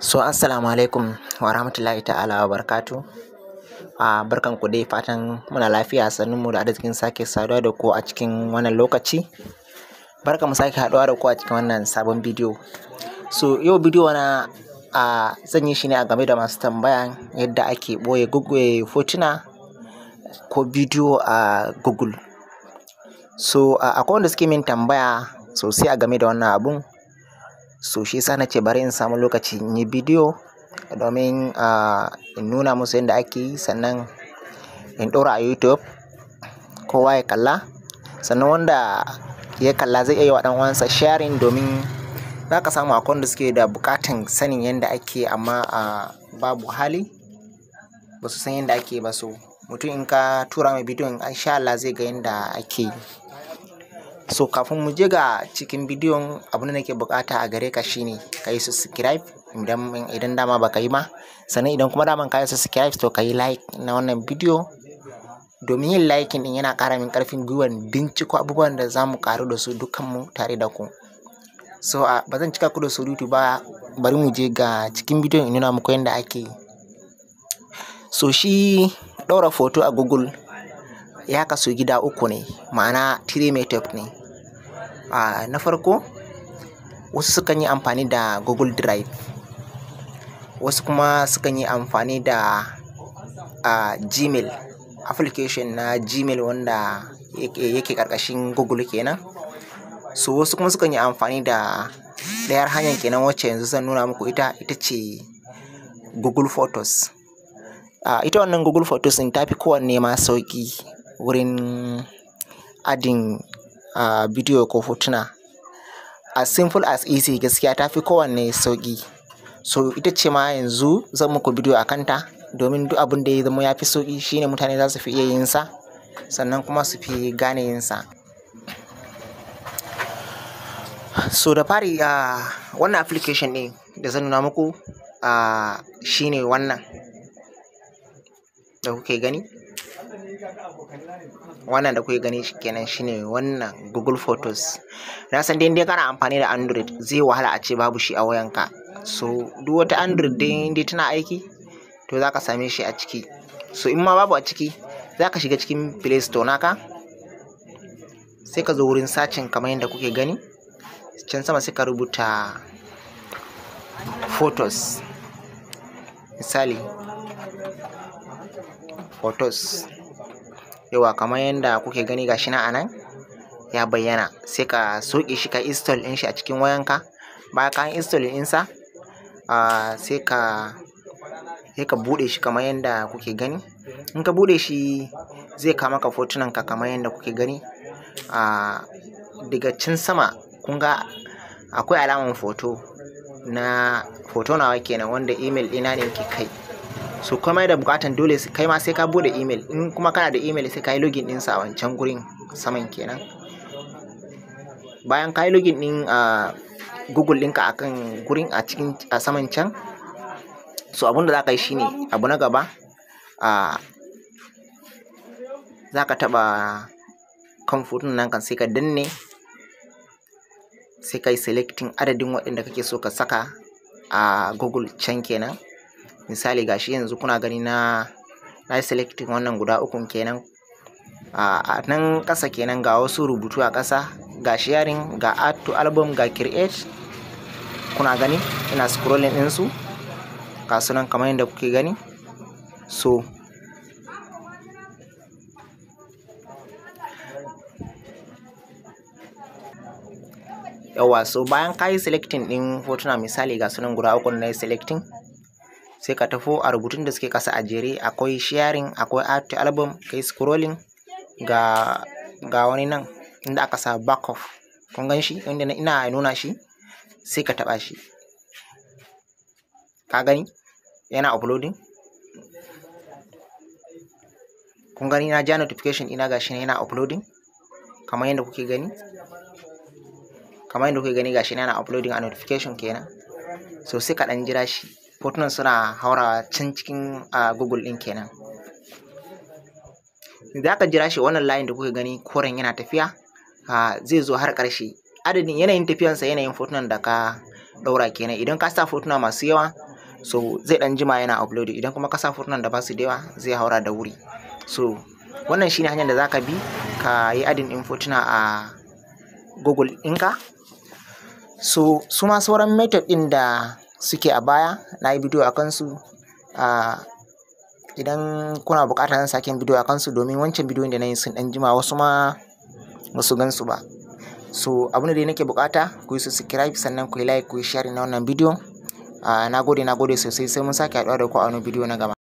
So assalamu alaikum wa rahmatullahi ta'ala wa barakatuh. Barkan ku dai, fatan muna lafiya, sannun mu da arzikin sake saduwa da ku a cikin wannan lokaci. Barkan mu sake haɗuwa da ku a cikin wannan sabon bidiyo. So yau bidiyo na zan yi shi ne a game da masu tambaya yadda ake ɓoye Google hotuna ko bidiyo a Google. So akwai wanda suke min tambaya sosai a game da wannan abun. So shi yasa na ce bari in samu lokaci in yi bidiyo domin in nuna musu yadda ake yi, sannan in ɗora a YouTube kowa ya kalla. Sannan wanda ya kalla zai iya yi wa ɗan uwansa sharing, domin za ka samu akwai wanda suke da buƙatan sanin yadda ake, amma babu hali, ba su san yadda ake ba. So mutum in ka tura mai bidiyon, insha Allah zai ga yadda ake yi. So kafin mu je ga cikin bidiyon, abin da nake buƙata a gare ka shine ka yi subscribe idan dama baka yi ba. Sannan idan kuma daman ka yi subscribe, to ka yi like na wannan bidiyo, domin yin liking ɗin yana ƙara min ƙarfin gwiwan binciko abubuwan da za mu ƙaru da su dukkanmu tare da ku. So ba zan cika ku da surutu ba, bari mu je ga cikin bidiyon in nuna muku yadda ake yi. So shi ɗaura hoto a Google ya kasu gida uku ne, ma'ana three method ne. Na farko, wasu sukan yi amfani da Google Drive, wasu kuma sukan yi amfani da Gmail, application na Gmail wanda yake ƙarƙashin Google kenan. So wasu kuma sukan yi amfani da ɗayar hanyar kenan, wacce yanzu zan nuna muku ita, ita ce Google Photos. Ita wannan Google Photos ɗin ta fi kowanne ma sauƙi wurin adding bidiyo ko hotuna. As simple as easy, gaskiya ta fi kowanne sauƙi. So ita ce ma yanzu zan muku bidiyo a kanta, domin duk abin da ya zama ya fi sauƙi shine mutane za su fi iya yin sa, sannan kuma su fi gane yin sa. So da fari, wannan application ɗin da zan nuna muku shine wannan da kuke gani. Wannan da kuke gani kenan shine wannan Google Photos. Na san dai in dai kana amfani da Android, zai wahala a ce babu shi a wayanka. So duk wata Android dai in dai tana aiki, to za ka same shi a ciki. So in ma babu a ciki, za ka shiga cikin Play Store naka, sai ka zo wurin searching kamar yadda kuke gani. Can sama sai ka rubuta Photos. Misali, Photos. Yauwa, kamar yadda kuke gani, gashi nan a nan ya bayyana. Sai ka sauke shi, ka install ɗin shi a cikin wayanka. Bayan ka install ɗinsa, sai ka buɗe shi kamar yadda kuke gani. In ka buɗe shi, zai kawo maka hotunan ka kamar yadda kuke gani. Daga can sama kun ga akwai alamar hoto na hoto nawa kenan, wanda email ɗina ne yake kai. So komai da buƙatan dole kai ma sai ka buɗe email. In kuma kana da email, sai ka yi login ɗinsa a wancan gurin saman kenan. Bayan ka yi login ɗin Google ɗinka a kan gurin a cikin a saman can, so abun da za ka yi shine abu na gaba, za ka taɓa kan hoton nan kan, sai ka danne, sai ka yi selecting adadin waɗanda kake so ka saka a Google can kenan. Misali, gashi yanzu kuna gani na yi selecting wannan guda ukun kenan. A nan ƙasa kenan ga wasu rubutu a ƙasa, ga sharing, ga add to album, ga create. Kuna gani ina scrolling ɗinsu, ga su nan kamar yadda kuke gani. So yauwa, so bayan ka yi selecting ɗin hotuna, misali ga su nan guda uku na yi selecting, sai ka tafi a rubutun da suke ƙasa a jere, akwai sharing, akwai add to album, ka yi scrolling, ga wani nan inda aka sa backup. Kun gan shi inda ina nuna shi, sai ka taɓa shi. Ka gani yana uploading. Kun gani na ja notification ina, gashi nan yana uploading kamar yadda kuke gani. Kamar yadda kuke gani, gashi nan yana uploading a notification kenan. So sai ka ɗan jira shi, hotunan suna haurawa can cikin a Google ɗin kenan. Za ka jira shi, wannan layin da kuke gani koren yana tafiya, zai zo har ƙarshe. Adadin yanayin tafiyansa, yanayin hotunan da ka ɗaura kenan. Idan ka sa hotuna masu yawa So zai ɗan jima yana uploading. Idan kuma ka sa fotunan da basu da yawa, zai haura da wuri. So wannan shine hanyar da zaka bi ka yi adding ɗin fotuna a Google ɗinka. So su ma sauran method ɗin da suke a baya na yi bidiyo a kansu. Idan kuna buƙata, zan sake yin bidiyo a kansu, domin wancan bidiyon da na yi sun ɗan jima, wasu ma ba su gan su ba. So abin da dai nake buƙata, ku yi subscribe, sannan ku yi like, ku yi share na wannan bidiyon. Na gode, na gode sosai. Sai mun sake haɗuwa da ku a wani bidiyo na gaba.